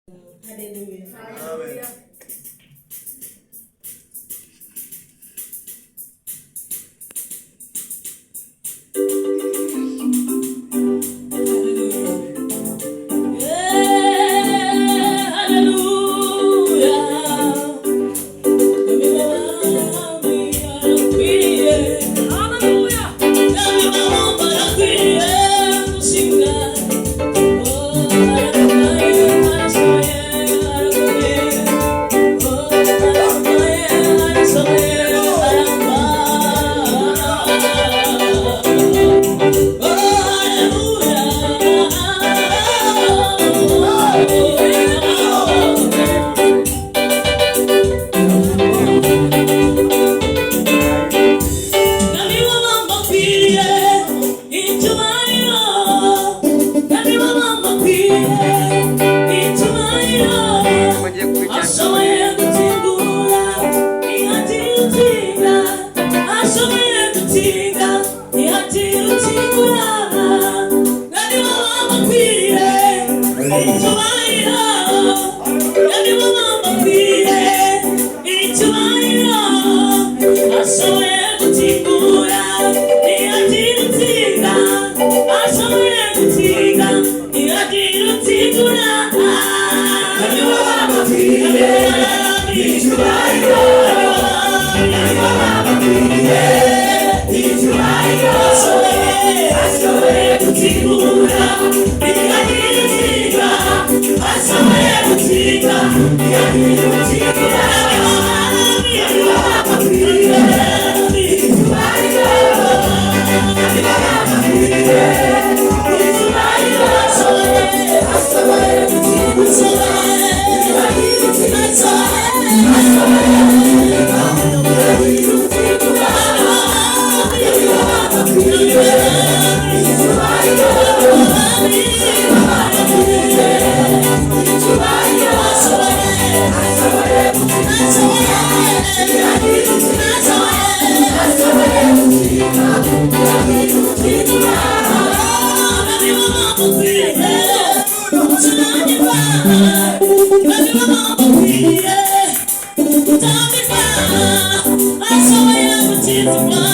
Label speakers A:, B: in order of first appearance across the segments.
A: Haleluya.
B: Amen.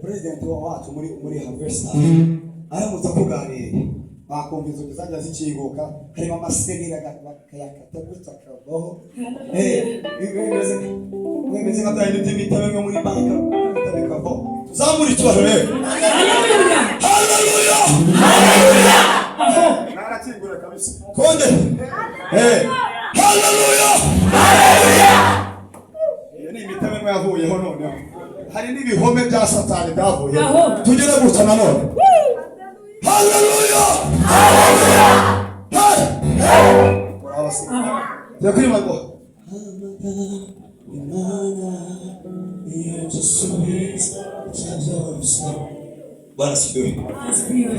C: President wacu muri Harvest aramutse akuganiriye bakumva inzugi zajya zikinguka harimo amasenira bakayakata gutya akavaho bimeze nka bya bindi by'imitobe yo muri banki. Tuzamure icyubahiro rero.
A: Haleluya.
C: Haleluya.
A: Aho.
C: Narakingura kabisa. Konde. Eh. Haleluya. Haleluya. Iyo ni imitamenwa yavuyeho noneho. Hari n'ibihome bya Satani byavuyeho.
A: Aho.
C: Tugere gutya nanone. Haleluya. Haleluya. Hey. Urabasiga. Tujya kuririmba ngo Imana iyo dusubiza byose. Bwana asifiwe.
A: Asifiwe.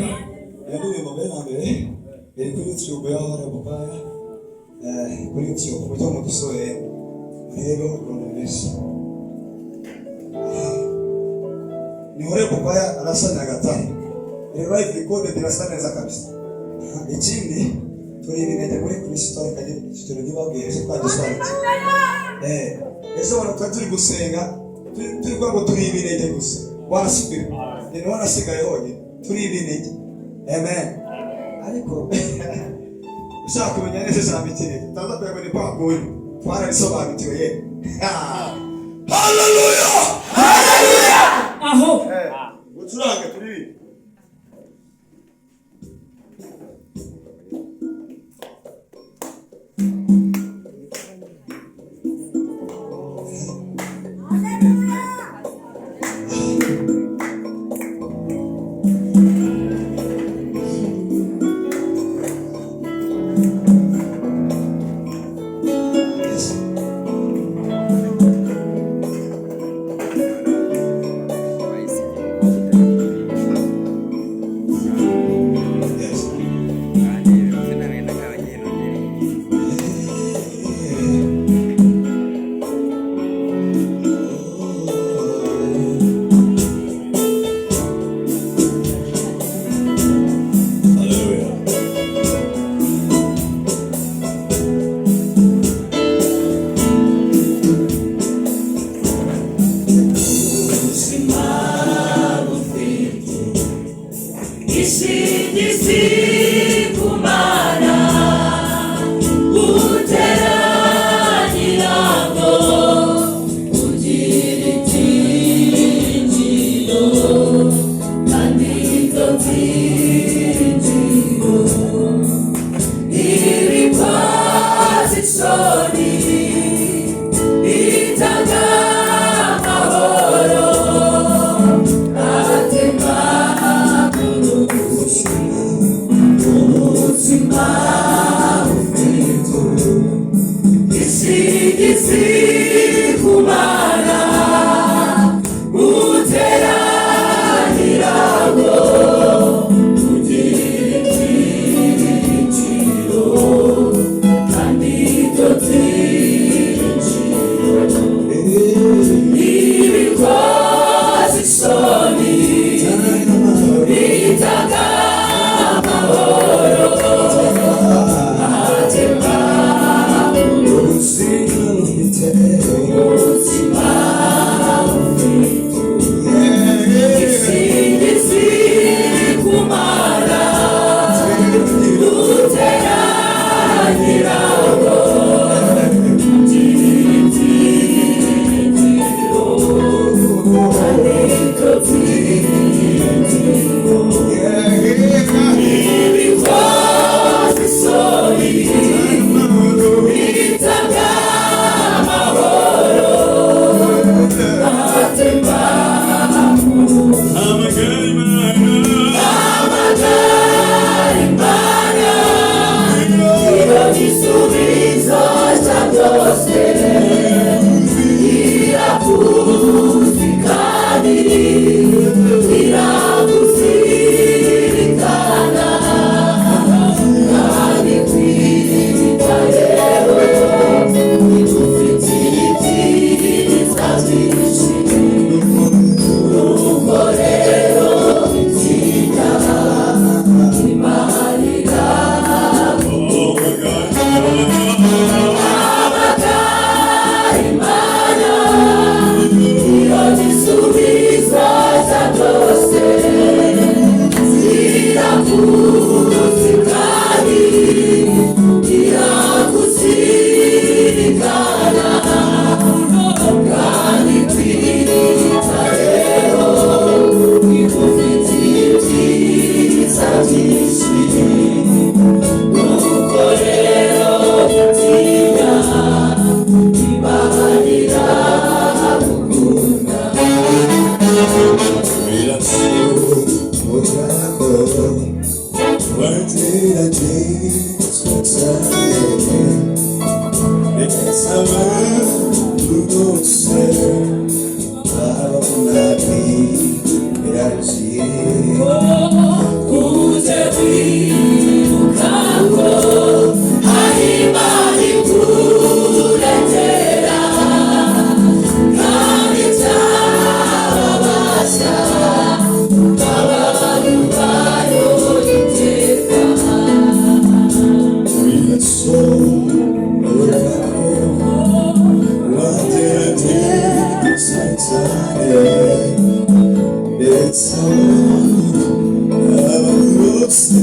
C: Iyo ndirimbo mbere na mbere iri kuri YouTube y'aho hari Bukaya, kuri YouTube mujye mudusore murebe ukuntu bimeze. Ni Hore Bukaya arasa Nyagatare. Iri live recorded, irasa neza kabisa. Ikindi, turi ibinege muri Kristo. Reka iki kintu ntibabwiye ejo twagisobanutse. Ejo bundi twari turi gusenga, turi kuvuga ngo turi ibinege gusa. Bwana asifiwe. Ni niho nasigaye honyine. Turi ibinege, amen. Ariko ushaka kumenya neza ijambo ikirere utaza kugira ngo ni kwa kundi, twararisobanukiwe ye. Haleluya, haleluya.
A: Aho.
C: Ucurange turirimbe. Yes. Yes. Hallelujah.
A: Ishingisi kumana utera nyirango ugira ibyiringiro, kandi ibyo byiringiro ntibikoze isoni, bitanga amahoro atemba ubuzima bufite ishingisi kumana utera nyirango ugira ibyiringiro, kandi ibyo byiringiro ntibikoze isoni, bitanga amahoro atemba ubuzima ishingisi kumara utera nyirango ibyiringiro, kandi ibyo byiringiro ntibikoze isoni, bitanga amahoro atemba amagara. Imana iyo gisubizo cya byose, irakuzi kandi
C: Ndetse abantu bose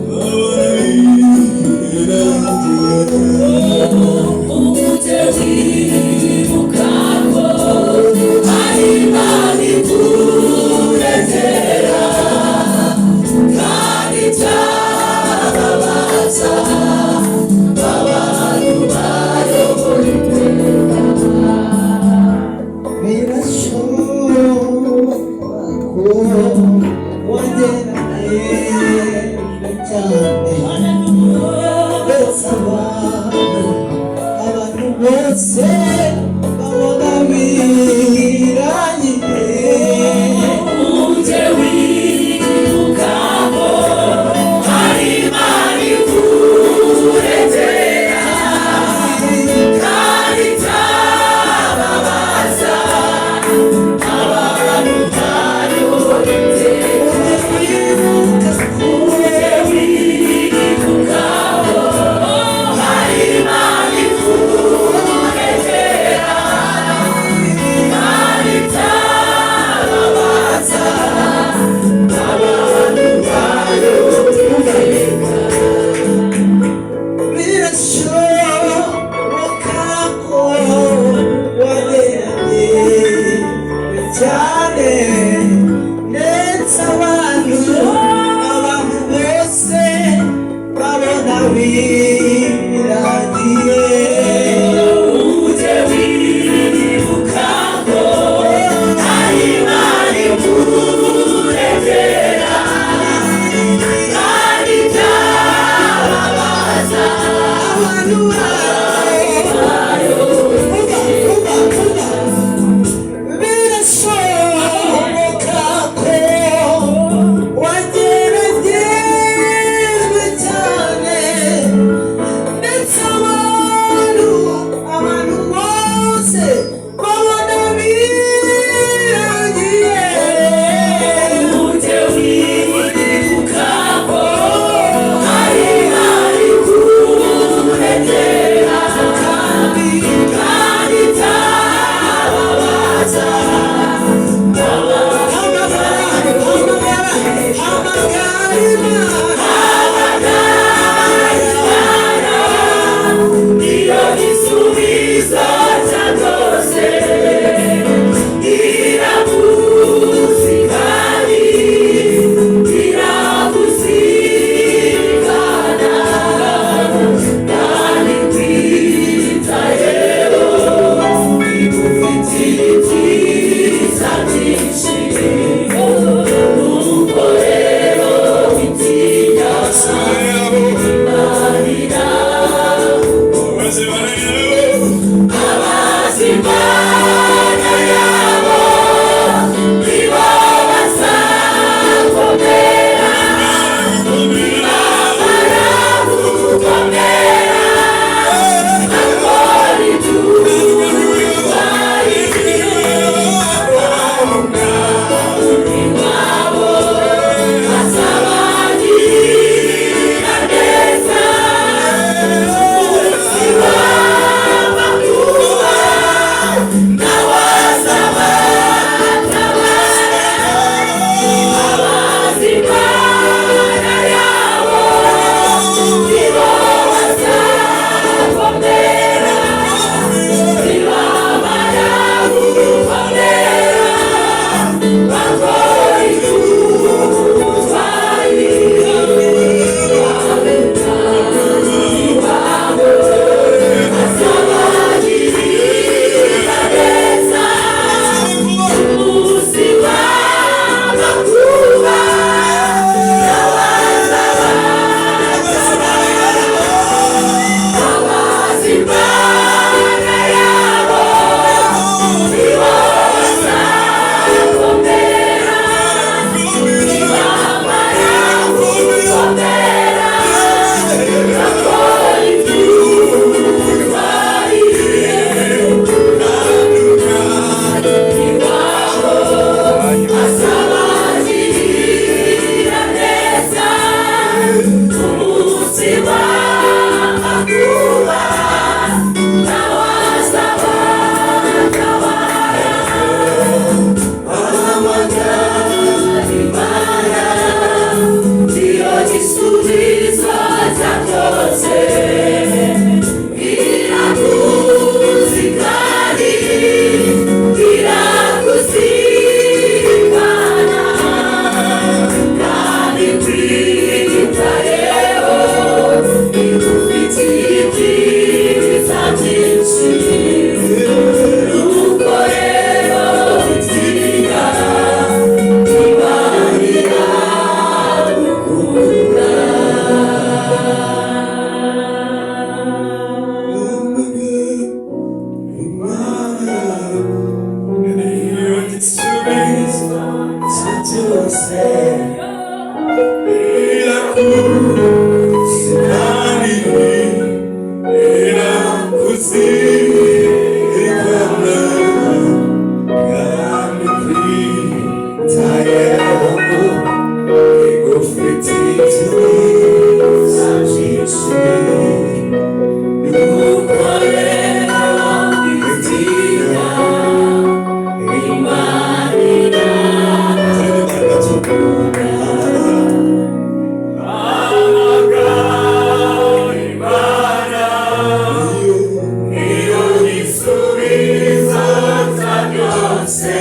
C: babona birangiye.
A: Ujye wibuka ko ari Imana ikurengera, kandi itababaza abantu bayo iteka.
B: Birashoboka ko wageragejwe cyane, ndetse abantu bose babona birangiye.
A: Ujye wibuka ko ari Imana ikurengera, kandi itababaza abantu bayo iteka. Ujye wibuka ko ari Imana ikurengera, Igisubizo cyose irakuzi irakuzirikana kandi kwitayeho igufitiye ibyiza byinshi. Nuko rero witinya, Imana
C: Turebe Imana gato.
A: Imana niyo gisubizo cya byose.